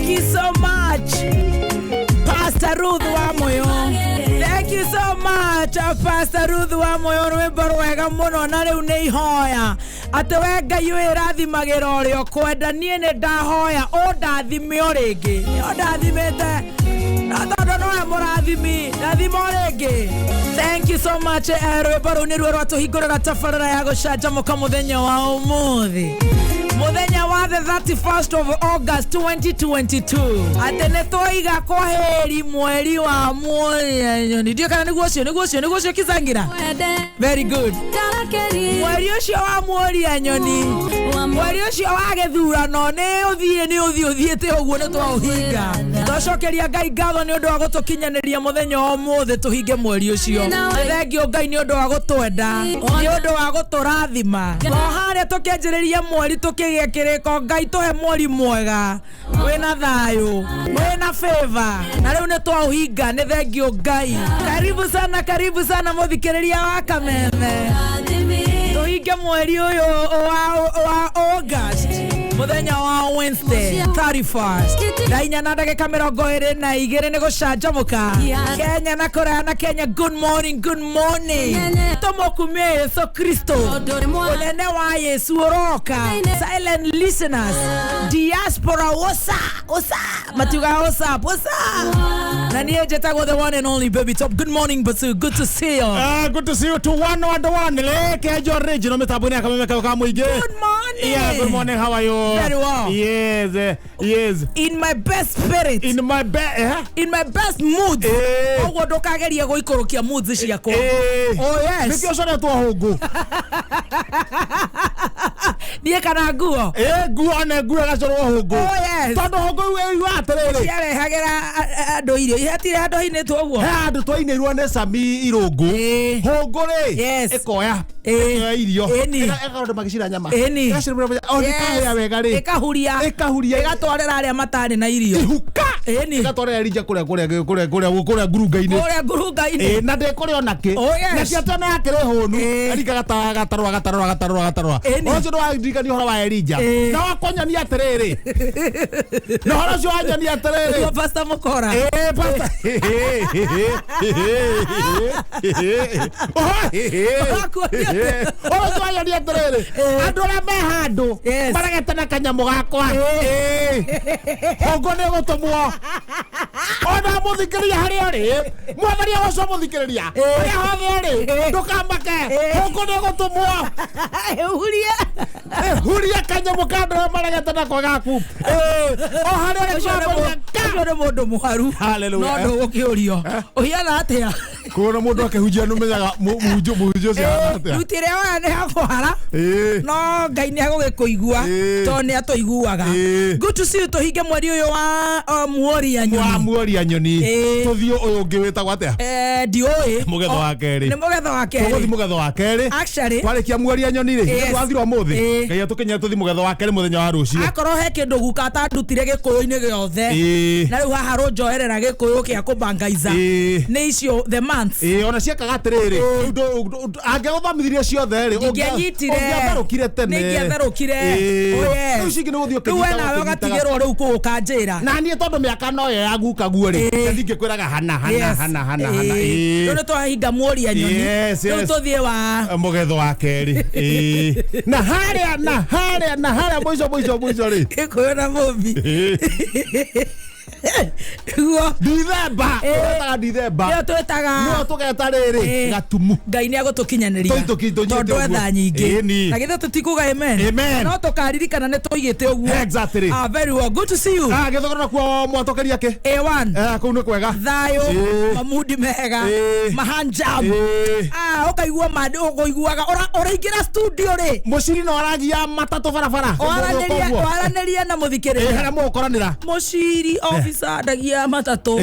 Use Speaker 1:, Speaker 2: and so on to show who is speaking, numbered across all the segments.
Speaker 1: Thank you so much, Pastor Ruth Wamuyu. Thank you so much, Pastor Ruth Wamuyu. Rwĩmbo rwega mũno na rĩu nĩ ihoya atĩ we Ngai ũyũ ĩrathimagĩra ũrĩa ũkwenda. Niĩ nĩ ndahoya ũndathime o rĩngĩ, nĩ ũndathimĩte na tondũ nowe mũrathimi, ndathima o rĩngĩ. Thank you so much. Rwĩmbo rũu nĩruo rwatũhingũrĩra tabarĩra ya gũcanjamũka mũthenya wa ũmũthĩ, mũthenya wa the 31st of August 2022, atĩ nĩ twaiga kwaheri mweri wa muonyoni. Ndiũ kana nĩguo ũcio, nĩguo ũcio, nĩguo ũcio kizangira. Very good. Mweri ũcio wa muoria nyoni, mweri ũcio wa gĩthurano, nĩ ũthiĩ, nĩ ũthiĩ ũthiĩte ũguo, nĩ twaũhinga. Twacokeria Ngai ngatho nĩ ũndũ wa gũtũkinyanĩria mũthenya wa ũmũthĩ tũhinge mweri ũcio. Nĩ thengio Ngai nĩ ũndũ wa gũtwenda, nĩ ũndũ wa gũtũrathima. O harĩa tũkĩanjĩrĩria mweri tũkĩgĩa kĩrĩko, Ngai tũhe mweri mwega wĩna thayũ, wĩna favor, na rĩu nĩ twaũhinga. Nĩ thengio Ngai. Karibu sana, karibu sana mũthikĩrĩria wa Kameme, tũhinge mweri ũyũ wa August mũthenya wa Wednesday 31st, thaa 4 na ndagĩka 22. Nĩ gũcanjamũka Kenya na kũraya na Kenya. Good morning, good morning. Tũmũkumie Yesu Kristo, ũnene wa Yesu ũroka. Silent listeners, diaspora, what's up, what's up? Matiugaga what's up, what's up? Na niĩ njĩtagwo the one and only Baby Top. Good morning, Basu, good to see you.
Speaker 2: Good to see you to one and one. Leke jo original mitambo ya Kameme ka muingi.
Speaker 1: Good morning.
Speaker 2: Yeah, good morning. How are you?
Speaker 1: Very well.
Speaker 2: Yes.
Speaker 1: In my best spirit.
Speaker 2: In my bed, eh?
Speaker 1: In my best mood. Ũguo ndũkagerie gũikũrũkia moods ciakwa. Oh yes.
Speaker 2: Nĩkĩo ũcoretwo hũngũ.
Speaker 1: Niĩ kana nguo?
Speaker 2: Nguo ne nguo ĩgacorwo hũngũ.
Speaker 1: Oh yes.
Speaker 2: Tondũ hũngũ ĩu atĩrĩrĩ.
Speaker 1: Ciarehagĩra andũ irio ihatirĩ handũ hinĩtwo ũguo.
Speaker 2: He handũ twainĩirwo nĩ Sami Irũngũ. Hũngũ rĩ. Ĩkoya. Ĩkoya irio. Ĩgakorwo andũ magĩcina nyama. Ĩgacina o nĩkahĩa wega rĩ.
Speaker 1: Ĩkahuria.
Speaker 2: Ĩkahuria.
Speaker 1: Ĩgatwarĩra arĩa matarĩ na irio.
Speaker 2: Ihuka. Ĩgatwarĩra Elija kũrĩa kũrĩa kũrĩa kũrĩa kũrĩa ngurunga-inĩ.
Speaker 1: Kũrĩa ngurunga-inĩ.
Speaker 2: Ĩ, na ndĩkũrĩa ona kĩ. Na ti atĩ ona yakĩrĩ hũnu. Erika gatarũra gatarũra gatarũra gatarũra. Ũcio nĩwandirikania ũhoro wa Elija. Na wakũnyonia atĩrĩrĩ. Na ũhoro ũcio wanyonia atĩrĩrĩ.
Speaker 1: Nĩguo Pastor Mũkora.
Speaker 2: Ĩ, Pastor. Ũhoro ũcio wanyonia atĩrĩrĩ. Andũ arĩa me handũ maregete na kanyamũ gakwa. Ĩ. Hũngũ nĩ gũtũmwo. Ona mũthikĩrĩria harĩa ũrĩ, mwathani agocwo. Mũthikĩrĩria harĩa hothe ũrĩ, ndũkamake, hũngũ nĩ gũtũmwo.
Speaker 1: Ĩhurie.
Speaker 2: Huria kanyamũ ka andũ arĩa maregete nako gaku. Ĩ, o harĩa ũrĩ.
Speaker 1: Ũcio nĩ ũcio nĩ mũndũ mũharu.
Speaker 2: Hallelujah.
Speaker 1: No ndũgũkĩũrio ũhiana atĩa.
Speaker 2: Kuona mũndũ akĩhunjia nĩũmenyaga mũhunjia ũcio ahana atĩa.
Speaker 1: Ruti ĩrĩa oya nĩ hakũhara, no Ngai nĩ agũgĩkũigua tondũ nĩ atũiguaga. Good to see you. Tũhinge mweri ũyũ wa muoria
Speaker 2: wa
Speaker 1: nyoni.
Speaker 2: Muoria nyoni. Tũthiĩ ũyũ ũngĩ wĩtagwo atĩa?
Speaker 1: Ndiũĩ.
Speaker 2: Mũgetho wa kerĩ.
Speaker 1: Nĩ mũgetho wa
Speaker 2: Tũgũthiĩ
Speaker 1: kerĩ.
Speaker 2: Mũgetho wa kerĩ.
Speaker 1: Actually,
Speaker 2: Twarĩkia muoria nyoni rĩ, twathira ũmũthĩ, Ngai atũkinyia tũthiĩ mũgetho wa kerĩ mũthenya wa rũciũ.
Speaker 1: Akorwo he kĩndũ guka atandutire gĩkũyũ-inĩ gĩothe na rĩu haha rũnjoerera gĩkũyũ kĩa kũbangaiza, nĩ icio the months.
Speaker 2: Ĩĩ, ona ciekaga atĩrĩrĩ, angĩgũthomithirie ciothe rĩ,
Speaker 1: Ingĩanyitire.
Speaker 2: ũngĩatherũkire tene.
Speaker 1: Nĩ ingĩatherũkire. Oh, yes.
Speaker 2: Rĩu cingi nĩ gũthiĩ
Speaker 1: Rĩu we
Speaker 2: ũkĩnyitaga,
Speaker 1: nawe
Speaker 2: ũkĩnyitaga.
Speaker 1: ũgatigĩrwo rĩu kũu ũkanjĩra.
Speaker 2: Na niĩ tondũ mĩaka noyo ya guka guo rĩ, ndingĩkwĩraga hana hana hana hana hana.
Speaker 1: Rĩu nĩ twahinga muoria nyoni. Rĩu tũthiĩ wa
Speaker 2: Mũgetho wa kerĩ. Ĩĩ. Na harĩa na harĩa na harĩa mũico mũico mũico rĩ,
Speaker 1: Gĩkũyũ na mũmbi guo.
Speaker 2: Dithemba. Tũgetaga Dithemba.
Speaker 1: Nĩyo twĩtaga.
Speaker 2: Nĩyo tũgeta rĩrĩ gatumu.
Speaker 1: Ngai nĩ agũtũkinyanĩria.
Speaker 2: Tũnyite
Speaker 1: tondũ
Speaker 2: ũguo.
Speaker 1: etha nyingĩ.
Speaker 2: Ĩni.
Speaker 1: Na githĩ tũtikuga amen?
Speaker 2: Amen.
Speaker 1: No tũkaririkana nĩ tũigĩte ũguo.
Speaker 2: Exactly.
Speaker 1: Ah, very well, good to see you.
Speaker 2: Ah, gĩthogoro nakuo mwatokeria kĩ?
Speaker 1: A1.
Speaker 2: Kũu nĩ kwega.
Speaker 1: Thayũ. Mamudi mega. Mahanjam. Ah, ũkaigua mandĩ ũkũiguaga ũraingĩra studio rĩ.
Speaker 2: Mũciri no aragia matatũ barabara.
Speaker 1: Waranĩria, waranĩria na mũthikĩrĩria.
Speaker 2: Harĩa mũgũkoranĩra.
Speaker 1: Mũciri officer ndagia matatũ.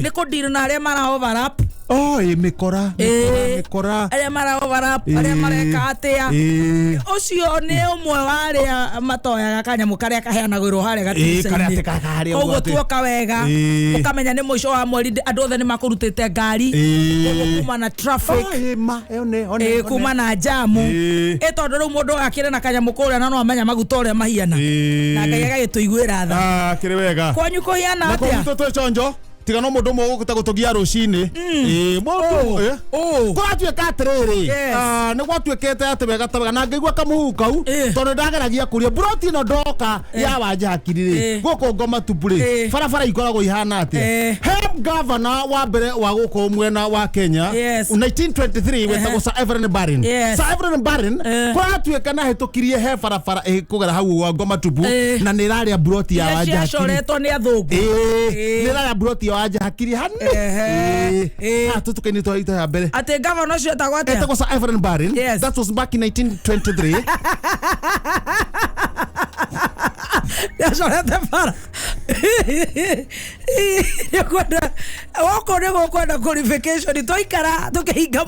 Speaker 1: Nĩ kũndiri na arĩa mara overlap.
Speaker 2: Oh, ĩ mĩkora
Speaker 1: Ĩĩ.
Speaker 2: mĩkora
Speaker 1: Arĩa mara overlap, arĩa
Speaker 2: Ĩĩ.
Speaker 1: mareka atĩa.
Speaker 2: Ĩĩ.
Speaker 1: Ũcio nĩ ũmwe wa arĩa matoyaga kanyamũ karĩa kaheanagĩrwo harĩa
Speaker 2: Ĩĩ, karĩa
Speaker 1: gatica-inĩ.
Speaker 2: atĩ harĩa ũguo
Speaker 1: Koguo
Speaker 2: atĩ.
Speaker 1: tuoka wega
Speaker 2: Ĩĩ.
Speaker 1: ũkamenya nĩ mũico wa mweri andũ othe nĩ makũrutĩte ngari.
Speaker 2: Ĩĩ.
Speaker 1: Koguo kuma na traffic.
Speaker 2: Oh, ĩ ma ĩyo nĩ one
Speaker 1: Ĩĩ, kuma na jamu.
Speaker 2: Ĩĩ.
Speaker 1: Ĩ tondũ rĩu mũndũ akĩrĩ na kanyamũ kũrĩa na no amenya maguta ũrĩa mahiana.
Speaker 2: Ĩĩ.
Speaker 1: Na Ngai agagĩtũiguĩra tha.
Speaker 2: Ah, kĩrĩ wega.
Speaker 1: Kwanyu kũhiana
Speaker 2: Na
Speaker 1: atĩa?
Speaker 2: kũu twĩ chonjo tiga no mũndũ ũmwe ũgũkĩte gũtũgia rũcinĩ. Ĩĩ, mũndũ ĩ.
Speaker 1: Ũ.
Speaker 2: Kũratuĩka atĩrĩrĩ,
Speaker 1: Yes.
Speaker 2: ah, nĩ gwatuĩkĩte atĩ wega ta wega na ngĩigua kamũhuhu kau
Speaker 1: Ĩ.
Speaker 2: tondũ ndageragia kũria mburoti ĩno ndoka ya wanja hakiri rĩ
Speaker 1: Ĩ.
Speaker 2: gũkũ ngoma tupu rĩ
Speaker 1: Ĩ.
Speaker 2: barabara ikoragwo ihana atĩa.
Speaker 1: Ĩ.
Speaker 2: He gavana wa mbere wa gũkũ mwena wa Kenya
Speaker 1: Yes.
Speaker 2: 1923 wetagwo Sir Everett Barin.
Speaker 1: Yes.
Speaker 2: Sir Everett Barin
Speaker 1: Ĩ.
Speaker 2: kũratuĩka na hĩtũkirie he barabara ĩkũgera hau wa ngoma tupu
Speaker 1: Ĩ.
Speaker 2: na nĩ ĩrarĩa mburoti ya
Speaker 1: Iria
Speaker 2: wanja hakiri.
Speaker 1: ciacoretwo nĩ athũngũ.
Speaker 2: Ĩĩ,
Speaker 1: Ĩĩ.
Speaker 2: nĩ ĩrarĩa mburoti ya wanja hakiri hani.
Speaker 1: Ehe. Ĩĩ.
Speaker 2: Ĩĩ. Tũtuka-inĩ twa ita ya mbere.
Speaker 1: Atĩ gavana ũcio etagwo atĩa?
Speaker 2: Etagwo Sir Everett Barin.
Speaker 1: Yes.
Speaker 2: That was back in 1923.
Speaker 1: Nĩacorete bara. Nĩkwenda gũkũ nĩ gũkwenda qualification twaikara tũkĩhinga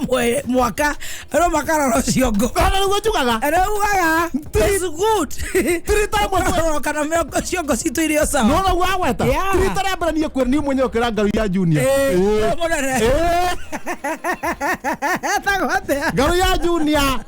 Speaker 1: mwaka andũ makarora ciongo.
Speaker 2: Kana nĩguo njugaga.
Speaker 1: Nĩ ugaga it's good.
Speaker 2: Three times
Speaker 1: Ũkarora kana ciongo citũ irĩ o sawa.
Speaker 2: Nona guo agweta.
Speaker 1: Yeah.
Speaker 2: Rita rĩa mbere niĩ kwĩra niĩ mwenyewe ũkĩra ngaru ya junior.
Speaker 1: Ĩĩ,
Speaker 2: Ĩĩ.
Speaker 1: mũnene.
Speaker 2: Ĩĩ,
Speaker 1: Etagwo atĩa?
Speaker 2: ngaru ya junior.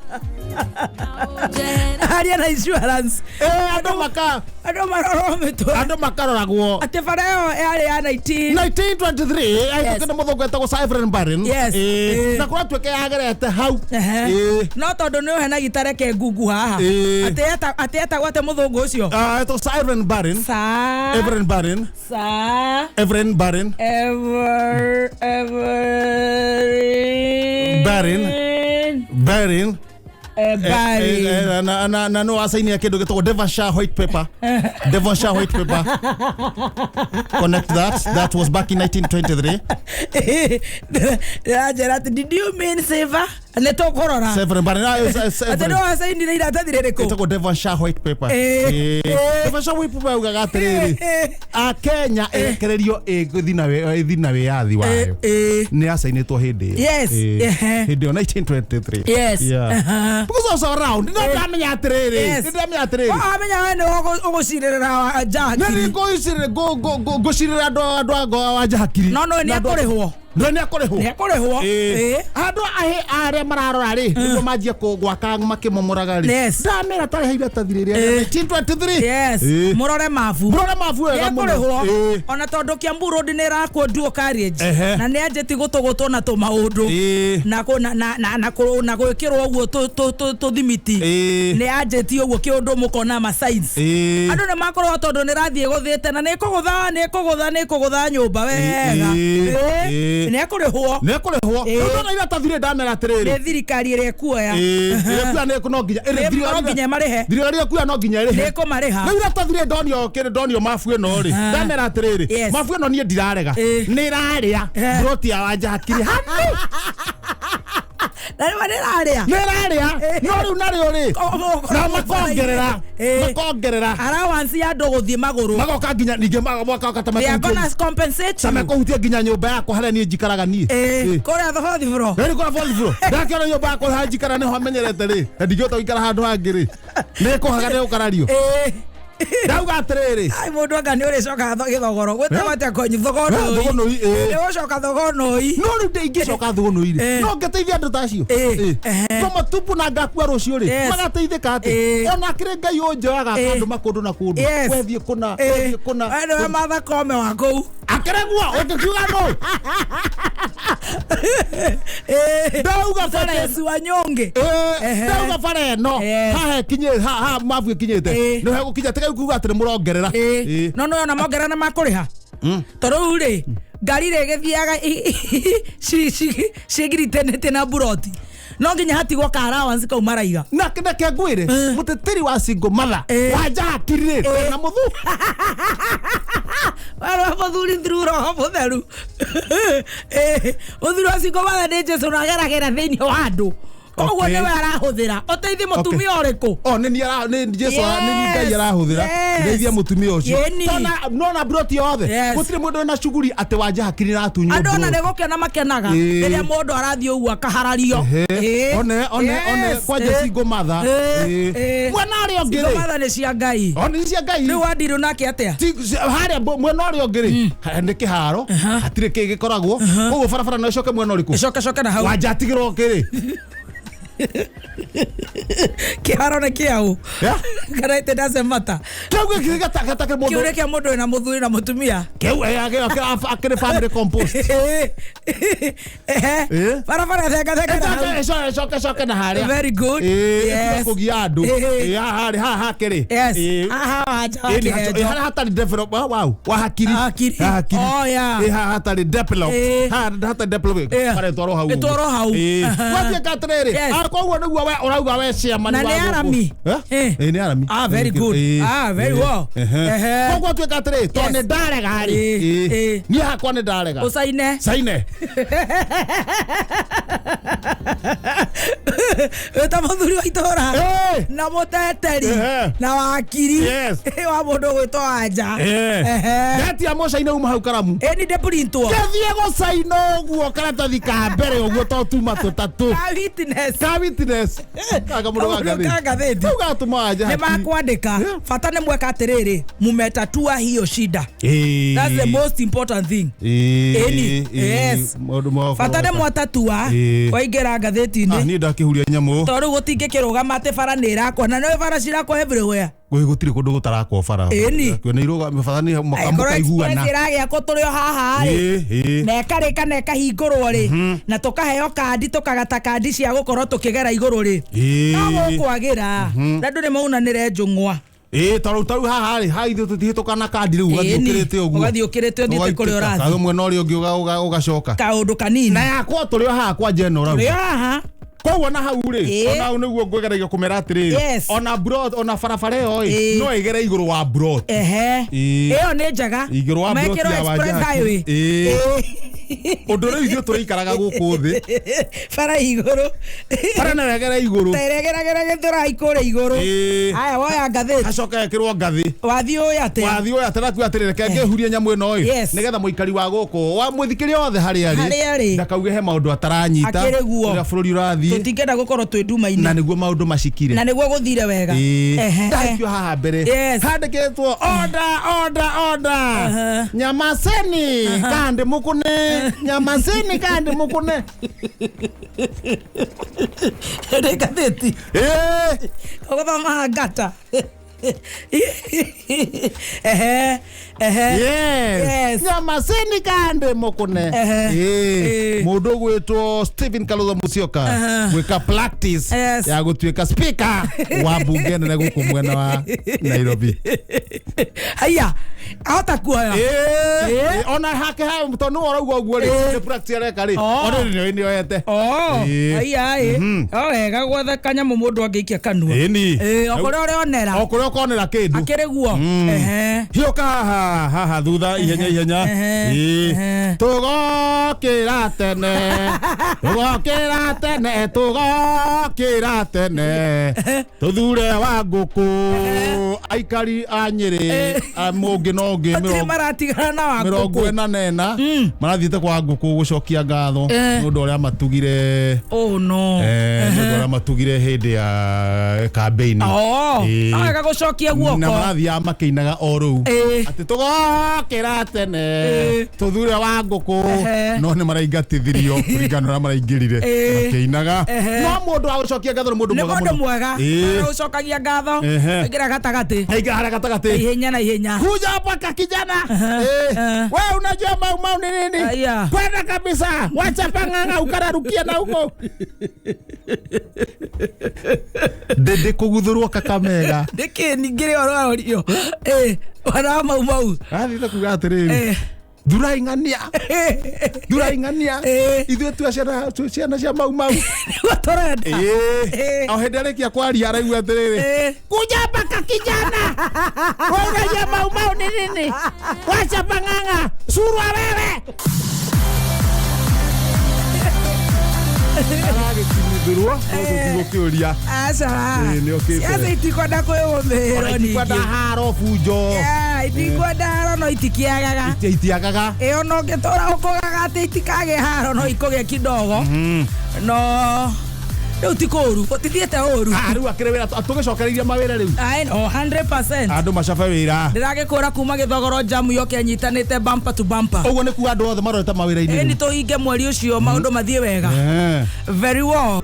Speaker 1: Aria na insurance.
Speaker 2: Ĩĩ, andũ maka
Speaker 1: Andũ marorwo mĩtwe.
Speaker 2: andũ makaroragwo.
Speaker 1: Atĩ bara ĩyo yarĩ ya 19
Speaker 2: 1923 ahĩtũkĩte nĩ mũthũngũ etagwo Sir Everett Barin.
Speaker 1: Yes.
Speaker 2: Ĩĩ,
Speaker 1: Ĩĩ.
Speaker 2: na kũratuĩka yagerete hau.
Speaker 1: Ehe.
Speaker 2: Ĩĩ.
Speaker 1: No tondũ nĩ ũhenagia reke ngungu haha.
Speaker 2: Ĩĩ.
Speaker 1: Atĩ etagwo atĩ mũthũngũ ũcio.
Speaker 2: Ah, etagwo Sir Everett Barin.
Speaker 1: Sa
Speaker 2: Everett Barin.
Speaker 1: Sa
Speaker 2: Everett Barin.
Speaker 1: Ever Ever
Speaker 2: Barin. Barin.
Speaker 1: Barin.
Speaker 2: Na no acainia kindu gitagwo Devonshire white paper. Devonshire white paper. Connect that. That was back in 1923.
Speaker 1: Ndĩranjĩra atĩ did you mean saver? Nĩ tũkũrora.
Speaker 2: Severin Barin. Ah,
Speaker 1: Atĩ
Speaker 2: Severin.
Speaker 1: no wacainire iratathi rĩrĩkũ?
Speaker 2: Ĩtagwo Devonshire white paper.
Speaker 1: Eh,
Speaker 2: Eh,
Speaker 1: eh.
Speaker 2: Devonshire white paper yaugaga atĩrĩrĩ, Akenya ĩrekererio ĩgũthiĩ na ĩthiĩ na wĩyathi wayo.
Speaker 1: Eh,
Speaker 2: Nĩ yacainĩtwo hĩndĩ ĩyo.
Speaker 1: Yes.
Speaker 2: Eh,
Speaker 1: Ehe.
Speaker 2: hĩndĩ ĩyo 1923.
Speaker 1: Yes.
Speaker 2: Yeah.
Speaker 1: Aha.
Speaker 2: Because I was around. Nĩ ndamenya atĩrĩrĩ.
Speaker 1: Yes.
Speaker 2: Nĩ ndamenya atĩrĩrĩ.
Speaker 1: Wamenya we nĩ ũgũcirĩrĩra
Speaker 2: Nĩ
Speaker 1: njakiri.
Speaker 2: ngũcirĩra andũ a wanja hakiri.
Speaker 1: No no nĩ akũrĩhwo.
Speaker 2: No nĩ akũrĩhwo.
Speaker 1: Nĩ akũrĩhwo.
Speaker 2: Ĩĩ.
Speaker 1: Ĩĩ.
Speaker 2: Andũ ahe arĩa mararora rĩ nĩguo manjie gwaka makĩmomoraga rĩ.
Speaker 1: Yes.
Speaker 2: Ndamera tarĩha iratathi rĩrĩa
Speaker 1: Ĩĩ.
Speaker 2: 1923.
Speaker 1: Yes.
Speaker 2: Ĩĩ.
Speaker 1: Mũrore mabu.
Speaker 2: Mũrore mabu wega mũno.
Speaker 1: Nĩekũrĩhwo.
Speaker 2: Ĩĩ.
Speaker 1: Ona tondũ Kiambu Road nĩ ĩrakwo dual carriage.
Speaker 2: Ehe.
Speaker 1: Na nĩ anjĩti gũtũgũtwo na tũmaũndũ.
Speaker 2: Ĩĩ.
Speaker 1: Na kũ- na na na na kũ- na gwĩkĩrwo ũguo tũthimiti.
Speaker 2: Ĩĩ.
Speaker 1: Nĩ anjĩti ũguo kĩũndũ mũkona ma signs.
Speaker 2: Ĩĩ.
Speaker 1: Andũ nĩ makorwo tondũ nĩ rathiĩ gũthĩte na nĩ kũgũtha nĩ kũgũtha nĩ kũgũtha nyũmba wega.
Speaker 2: Ĩĩ.
Speaker 1: Ĩĩ.
Speaker 2: Ĩĩ.
Speaker 1: Nĩ ekũrĩhwo.
Speaker 2: Nĩ ekũrĩhwo.
Speaker 1: Ĩĩ.
Speaker 2: Rĩu ndona iratathi rĩ ndamera atĩrĩrĩ.
Speaker 1: Nĩ thirikari ĩrĩa ĩkuoya.
Speaker 2: Ĩĩ. Ĩrĩa ĩkuoya nĩ no nginya ĩrĩ
Speaker 1: Nĩ- no nginya ĩmarĩhe.
Speaker 2: Thirikari ĩrĩa ĩkuoya no nginya ĩrĩhe.
Speaker 1: Nĩ ĩkũmarĩha.
Speaker 2: Rĩu iratathi rĩ ndonio kĩrĩ ndonio mabu ĩno rĩ ndamera atĩrĩrĩ
Speaker 1: Yes.
Speaker 2: mabu ĩno niĩ ndirarega
Speaker 1: Ĩĩ.
Speaker 2: nĩ ĩrarĩa
Speaker 1: Eh.
Speaker 2: mburoti ya wanja hakiri hani
Speaker 1: Na rĩu nĩ ĩrarĩa.
Speaker 2: nĩ ĩrarĩa no rĩu narĩo rĩ na makongerera
Speaker 1: Ĩĩ.
Speaker 2: makongerera
Speaker 1: Allowance ya andũ gũthiĩ magũrũ.
Speaker 2: magoka nginya ningĩ magoka ta
Speaker 1: They are
Speaker 2: mekũhutie
Speaker 1: gonna compensate
Speaker 2: ta
Speaker 1: you.
Speaker 2: mekũhutie nginya nyũmba yakwa harĩa niĩ njikaraga niĩ
Speaker 1: Ĩĩ,
Speaker 2: Ĩĩ.
Speaker 1: kũrĩa thobothi bro.
Speaker 2: Rĩu kũrĩa fourth floor ndakĩona nyũmba yakwa harĩa njikara nĩho menyerete rĩ na ndingĩhota gũikara handũ hangĩ rĩ nĩ kũhaga nĩ gũkarario
Speaker 1: Ĩĩ.
Speaker 2: ndauga atĩrĩrĩ
Speaker 1: Ai mũndũ anga nĩ ũrĩcokaga gĩthogoro. Gwĩtagwo atĩa kwanyu thogonoi.
Speaker 2: Thogonoi, ĩĩ.
Speaker 1: Nĩ ũgũcoka thogonoi.
Speaker 2: No rĩu ingĩcoka thũgũnũi rĩ
Speaker 1: Ĩĩ.
Speaker 2: no ngĩteithia andũ ta acio
Speaker 1: Ĩĩ. Ehe.
Speaker 2: ngoma tupu na ngakua rũciũ rĩ
Speaker 1: Yes.
Speaker 2: magateithĩka atĩ
Speaker 1: Ĩĩ.
Speaker 2: ona akĩrĩ ngai ũnjoyaga
Speaker 1: Ĩĩ.
Speaker 2: kandũ makũndũ na kũndũ
Speaker 1: Yes.
Speaker 2: wethiĩ kũna
Speaker 1: Ĩĩ.
Speaker 2: wethiĩ kũna
Speaker 1: We nĩwe Martha Koome wa kũu.
Speaker 2: akĩregwo ũngĩkiuga nũ
Speaker 1: Ĩĩ.
Speaker 2: ndauga bara
Speaker 1: Jesu wa nyonge.
Speaker 2: Ĩĩ,
Speaker 1: Ehe.
Speaker 2: ndauga bara ĩno
Speaker 1: Yes.
Speaker 2: haha ĩkinyĩ haha mabu ĩkinyĩte
Speaker 1: Ĩĩ.
Speaker 2: nĩ hegũkinya tiga kuga atĩ nĩ mũrongerera
Speaker 1: Ĩĩ.
Speaker 2: Ĩĩ.
Speaker 1: No no ona mongerera nĩ makũrĩha. Tondũ rĩu rĩ ngari rĩ ĩgĩthiaga ciĩgiritĩnĩte na mburoti no nginya hatigwo ka allowance kau maraiga.
Speaker 2: Na reke ngwĩre mũteteri wa single mother
Speaker 1: Ĩĩ.
Speaker 2: wanja hakiri rĩ
Speaker 1: Ĩĩ.
Speaker 2: na mũthu
Speaker 1: Werwo mũthuri through roho mũtheru. Ĩĩ, mũthuri wa single mother nĩ Jesũ na ageragĩra thĩinĩ wa andũ. Koguo
Speaker 2: Okay.
Speaker 1: nĩwe arahũthĩra ũteithie mũtumia ũrĩkũ?
Speaker 2: O nĩ niĩ nĩ Jesu nĩ niĩ Ngai arahũthĩra
Speaker 1: Yes.
Speaker 2: ndeithia mũtumia ũcio.
Speaker 1: Ĩni.
Speaker 2: Tona nona broti yothe
Speaker 1: Yes.
Speaker 2: gũtirĩ mũndũ wĩna cuguri atĩ wanja hakiri na atunywo
Speaker 1: Andũ ona
Speaker 2: broti.
Speaker 1: nĩ gũkena makenaga
Speaker 2: Ĩĩ.
Speaker 1: rĩrĩa mũndũ arathiĩ ũguo akaharario.
Speaker 2: Ehe.
Speaker 1: Ĩĩ.
Speaker 2: One one one
Speaker 1: Yes.
Speaker 2: kwanja
Speaker 1: Ĩĩ.
Speaker 2: single mother.
Speaker 1: Ĩĩ.
Speaker 2: Ĩĩ.
Speaker 1: Ĩĩ.
Speaker 2: Mwena ũrĩa ũngĩ
Speaker 1: Single
Speaker 2: rĩ
Speaker 1: mother nĩ cia Ngai.
Speaker 2: o nĩ cia Ngai.
Speaker 1: Rĩu wandirũ nake atĩa?
Speaker 2: Harĩa mwena ũrĩa ũngĩ rĩ nĩ kĩharo hatirĩ kĩ gĩkoragwo koguo barabara no ĩcoke mwena ũrĩkũ?
Speaker 1: Ĩcoke coke na hau.
Speaker 2: Wanja atigĩrwo kĩrĩ?
Speaker 1: Kĩharo nĩ kĩaũ?
Speaker 2: Yeah.
Speaker 1: Kana it doesn't matter.
Speaker 2: Kĩu gĩkĩ gĩtake mũndũ
Speaker 1: Kĩũria kĩa mũndũ wĩna mũthuri na mũtumia.
Speaker 2: kĩu akĩrĩ family compost.
Speaker 1: Ehe.
Speaker 2: Ĩĩ.
Speaker 1: Barabara thenga thenga na hau.
Speaker 2: Ĩcoke coke na harĩa.
Speaker 1: Very good.
Speaker 2: Ĩĩ,
Speaker 1: Yes.
Speaker 2: kũgia andũ.
Speaker 1: Ĩĩ.
Speaker 2: Ĩĩ, haha harĩ haha hakĩrĩ.
Speaker 1: Yes.
Speaker 2: Ĩĩ.
Speaker 1: Haha wanja wa
Speaker 2: Ĩĩ, nĩ haco- ĩĩ,
Speaker 1: kĩhenjo.
Speaker 2: harĩa hatarĩ develop wow wa hakiri.
Speaker 1: Hakiri.
Speaker 2: Ha hakiri.
Speaker 1: Oh, yeah.
Speaker 2: Ĩĩ, haha hatarĩ develop.
Speaker 1: Ĩĩ.
Speaker 2: Haha hatarĩ develop.
Speaker 1: Ĩĩ.
Speaker 2: Bara ĩtwarwo hau ũguo.
Speaker 1: Ĩtwarwo hau.
Speaker 2: Ĩĩ.
Speaker 1: Aha.
Speaker 2: Gwatuĩka atĩrĩrĩ,
Speaker 1: Yes.
Speaker 2: ah, koguo nĩguo we ũrauga we chairman
Speaker 1: Na
Speaker 2: wa
Speaker 1: nĩ
Speaker 2: gũkũ.
Speaker 1: arami.
Speaker 2: Eh?
Speaker 1: Ĩĩ.
Speaker 2: Ĩĩ, nĩ arami.
Speaker 1: Ah, very good.
Speaker 2: Ĩĩ.
Speaker 1: Ah, very
Speaker 2: Ĩĩ.
Speaker 1: well.
Speaker 2: Ehe.
Speaker 1: Ehe.
Speaker 2: Koguo atuĩka atĩrĩ, tondũ
Speaker 1: Yes.
Speaker 2: nĩ ndarega rĩ.
Speaker 1: Ĩĩ.
Speaker 2: Ĩĩ.
Speaker 1: Ĩĩ.
Speaker 2: Niĩ hakwa nĩ ndarega.
Speaker 1: Ũcaine.
Speaker 2: Caine.
Speaker 1: Wĩta mũthuri wa itũra
Speaker 2: Ĩĩ.
Speaker 1: na mũteteri
Speaker 2: Ehe.
Speaker 1: na wakiri
Speaker 2: Yes.
Speaker 1: wa mũndũ ũgwĩtwo wanja.
Speaker 2: Ĩĩ.
Speaker 1: Ehe.
Speaker 2: Ndetia mũcaine uma hau karamu.
Speaker 1: Ĩni ndĩpurintwo.
Speaker 2: Ngĩthiĩ gũcaina ũguo karatathi ka mbere ũguo to tuma tũtatũ.
Speaker 1: Ka witness.
Speaker 2: Ka witness. Ka kamũndũ ga
Speaker 1: Kamũndũ ka
Speaker 2: ngathĩti.
Speaker 1: ngathĩti.
Speaker 2: Kau gatũma wanja
Speaker 1: Nĩ
Speaker 2: hakiri.
Speaker 1: makwandĩka
Speaker 2: Yeah.
Speaker 1: bata nĩ mweka atĩrĩrĩ mumetatua hiyo shida.
Speaker 2: Ĩĩ.
Speaker 1: That's the most important thing.
Speaker 2: Ĩĩ.
Speaker 1: Ĩni.
Speaker 2: Ĩĩ.
Speaker 1: Yes.
Speaker 2: Maũndũ ma
Speaker 1: Bata nĩ mwatatua
Speaker 2: Ĩĩ.
Speaker 1: waingĩra
Speaker 2: Ah,
Speaker 1: ngathĩti-inĩ
Speaker 2: niĩ ndakĩhuria nyamũ.
Speaker 1: tondũ rĩu gũtingĩkĩrũgama atĩ bara nĩ ĩrakwo na nĩ bara cirakwo everywhere.
Speaker 2: Gwĩ gũtirĩ kũndũ gũtarakwo bara.
Speaker 1: Ĩni.
Speaker 2: Nĩ irũga bata nĩ
Speaker 1: Angĩkorwo express
Speaker 2: mũkaiguana.
Speaker 1: ĩragĩakwo tũrĩ o haha rĩ
Speaker 2: Ĩĩ, ĩĩ.
Speaker 1: na ĩkarĩka na ĩkahingũrwo rĩ na tũkaheo kandi tũkagata kandi cia gũkorwo tũkĩgera igũrũ rĩ
Speaker 2: Ĩĩ.
Speaker 1: no gũkwagĩra na andũ nĩ maunanĩre njũng'wa.
Speaker 2: Ĩĩ, tarĩu tarĩu haha rĩ haha ithuĩ tũtihĩtũka na kandi rĩu ũgathiĩ
Speaker 1: Ĩni,
Speaker 2: ũkĩrĩte ũguo.
Speaker 1: ũgathiĩ ũkĩrĩte ũthiĩte kũrĩa
Speaker 2: Ũgaitĩka.
Speaker 1: ũrathiĩ.
Speaker 2: Kaga mwena ũrĩa ũngĩ ũgacoka.
Speaker 1: Kaũndũ kanini.
Speaker 2: Na yakwa tũrĩ o haha kwa Jeno
Speaker 1: Tũrĩ
Speaker 2: rau.
Speaker 1: o haha.
Speaker 2: Koguo na hau rĩ
Speaker 1: Ĩĩ.
Speaker 2: ona hau nĩguo ngwĩgeragia kũmera atĩrĩrĩ
Speaker 1: Yes.
Speaker 2: ona brot ona barabara ĩyo ĩ
Speaker 1: Ĩĩ.
Speaker 2: no ĩgere igũrũ wa brot.
Speaker 1: Ehe.
Speaker 2: Ĩĩ.
Speaker 1: Ĩyo nĩ njega.
Speaker 2: Igũrũ wa brot
Speaker 1: Mekĩrwo
Speaker 2: ya Wanja
Speaker 1: express
Speaker 2: Hakiri.
Speaker 1: highway.
Speaker 2: Ĩĩ.
Speaker 1: Ĩĩ.
Speaker 2: Ũndũ rĩu ithuĩ tũrĩikaraga gũkũ thĩ
Speaker 1: Bara igũrũ.
Speaker 2: bara no ĩgere igũrũ.
Speaker 1: Ta ĩrĩa ĩgeragĩra gĩthũrai kũrĩa igũrũ.
Speaker 2: Ĩĩ.
Speaker 1: Aya woya ngathĩti.
Speaker 2: Hacoka gekĩrwo ngathĩ.
Speaker 1: Wathiĩ ũĩ atĩa?
Speaker 2: Wathiĩ ũyũ atĩ nakuga atĩrĩ reke ngĩhurie nyamũ ĩno ĩ
Speaker 1: Yes.
Speaker 2: nĩgetha mũikari wa gũkũ wa mũthikĩria wothe harĩa arĩ
Speaker 1: Harĩa arĩ.
Speaker 2: ndakauge he maũndũ ataranyita
Speaker 1: Akĩrĩ guo.
Speaker 2: ũrĩa bũrũri ũrathiĩ
Speaker 1: Tũtingĩenda gũkorwo twĩ nduma-inĩ.
Speaker 2: na nĩguo maũndũ macikire.
Speaker 1: Na nĩguo gũthire wega.
Speaker 2: Ĩĩ.
Speaker 1: Ehe.
Speaker 2: Ndahikio haha mbere
Speaker 1: Yes.
Speaker 2: handĩkĩtwo order order order.
Speaker 1: Aha.
Speaker 2: Nyamaseni kandi mũkune nyamaseni kandi mũkune.
Speaker 1: Nĩ ngathĩti.
Speaker 2: Ĩĩ.
Speaker 1: Ũgũthoma ngata. Ehe. Ehe.
Speaker 2: Yes.
Speaker 1: Yes.
Speaker 2: Nyamaseni kandi mũkune.
Speaker 1: Ehe.
Speaker 2: Ĩĩ.
Speaker 1: Ĩĩ.
Speaker 2: Mũndũ ũgwĩtwo Stephen Kalonzo Musyoka
Speaker 1: Aha.
Speaker 2: gwĩka practice
Speaker 1: Yes.
Speaker 2: ya gũtuĩka speaker wa mbunge nene gũkũ mwena wa Nairobi.
Speaker 1: Haiya. Ahota kuoya.
Speaker 2: Ĩĩ.
Speaker 1: Ĩĩ.
Speaker 2: Ĩĩ, ona hake ha tondũ nĩwe ũrauga ũguo rĩ
Speaker 1: Ĩĩ.
Speaker 2: nĩ practice areka rĩ
Speaker 1: Oh.
Speaker 2: ona nĩ nĩoete.
Speaker 1: Oh,
Speaker 2: Ĩĩ.
Speaker 1: haiya ĩ. O wega gwetha kanyamũ mũndũ angĩikia kanua.
Speaker 2: Ĩni.
Speaker 1: Ĩĩ, o kũrĩa ũrĩonera.
Speaker 2: O kũrĩa ũkonera kĩndũ.
Speaker 1: Akĩrĩ guo. Ehe.
Speaker 2: Hiũka haha haha thutha ihenya ihenya.
Speaker 1: Ehe.
Speaker 2: Ĩĩ.
Speaker 1: Ehe.
Speaker 2: Tũgokĩra tene tũgokĩra tene tũgokĩra tene tũthure wa ngũkũ aikari a Nyĩrĩ a mũngĩ na ũngĩ
Speaker 1: Matirĩ
Speaker 2: mĩrongo
Speaker 1: maratigana na wa
Speaker 2: mĩrongo
Speaker 1: ngũkũ.
Speaker 2: ĩna na ĩna marathiĩte kwa ngũkũ gũcokia ngatho
Speaker 1: Eh.
Speaker 2: nĩ ũndũ ũrĩa matugire
Speaker 1: Oh no.
Speaker 2: nĩ ũndũ ũrĩa matugire hĩndĩ ya kambĩini.
Speaker 1: Oh,
Speaker 2: Ĩĩ.
Speaker 1: no wega gũcokia
Speaker 2: Na
Speaker 1: guoko.
Speaker 2: marathiaga makĩinaga o rũu
Speaker 1: Ĩĩ.
Speaker 2: atĩ tũgokĩra tene
Speaker 1: Ĩĩ.
Speaker 2: tũthure wa ngũkũ
Speaker 1: Ehe.
Speaker 2: no nĩ maraingatithirio kũringana na ũrĩa maraingĩrire
Speaker 1: Ĩĩ.
Speaker 2: makĩinaga
Speaker 1: Ehe.
Speaker 2: no mũndũ wa gũcokia ngatho nĩ mũndũ
Speaker 1: Nĩ
Speaker 2: mwega
Speaker 1: mũndũ
Speaker 2: mũno.
Speaker 1: mwega.
Speaker 2: Ĩĩ.
Speaker 1: Ũcokagia ngatho.
Speaker 2: Ehe.
Speaker 1: Aingĩra gatagatĩ.
Speaker 2: Aingĩra harĩa gatagatĩ.
Speaker 1: Ihenya na ihenya.
Speaker 2: Kuja hapa ka kijana.
Speaker 1: Eh.
Speaker 2: We unajua mau mau ni nini?
Speaker 1: Aya.
Speaker 2: Kwenda kabisa. Wacha pang'ang'a ukararukia na huko. Ndende kuguthurwo Kakamega.
Speaker 1: Nĩkĩ ningĩ rĩ ũrorio? Ĩĩ, ũhoro wa mau mau.
Speaker 2: Athire kuga atiriri.
Speaker 1: Eh.
Speaker 2: Thurai ng'ania. Thurai ng'ania.
Speaker 1: Eh.
Speaker 2: Ithuĩ tu ciana tu ciana cia mau mau.
Speaker 1: Nĩguo tũrenda.
Speaker 2: Ĩĩ.
Speaker 1: Eh.
Speaker 2: O hĩndĩ arĩkia kwaria araigua atĩrĩrĩ.
Speaker 1: Eh.
Speaker 2: Kuja hapa ka kijana. Wewe unajua mau mau ni nini? Wacha pang'ang'a. Surwa wewe. Aragĩkinyithia. Agĩthurwo no tũtigũkĩũria.
Speaker 1: Aca.
Speaker 2: Ĩĩ, nĩ okĩte.
Speaker 1: Ciaca itikwenda kwĩyũmĩrĩrwo.
Speaker 2: Itikwenda
Speaker 1: Ningĩ
Speaker 2: haro bunjo.
Speaker 1: Yeah, itikwenda haro no itikiagaga.
Speaker 2: Itiagaga.
Speaker 1: Ĩyo no ngĩtũra ũkũgaga atĩ itikagĩa haro no ikũgĩa kidogo, no rĩu ti kũũru, gũtithiĩte ũru.
Speaker 2: Ah, rĩu akĩrĩ wĩra tũgĩcokereirie mawĩra rĩu.
Speaker 1: Aye, oh, 100%.
Speaker 2: Andũ macabe wĩra.
Speaker 1: Ndĩragĩkũra kuma gĩthogoro jamu yoke anyitanĩte bumper to bumper.
Speaker 2: Ũguo nĩ kuga andũ othe marorete mawĩra-inĩ
Speaker 1: Ĩni
Speaker 2: rĩu.
Speaker 1: tũhinge mweri ũcio maũndũ mathiĩ wega.
Speaker 2: Eh.
Speaker 1: Very well.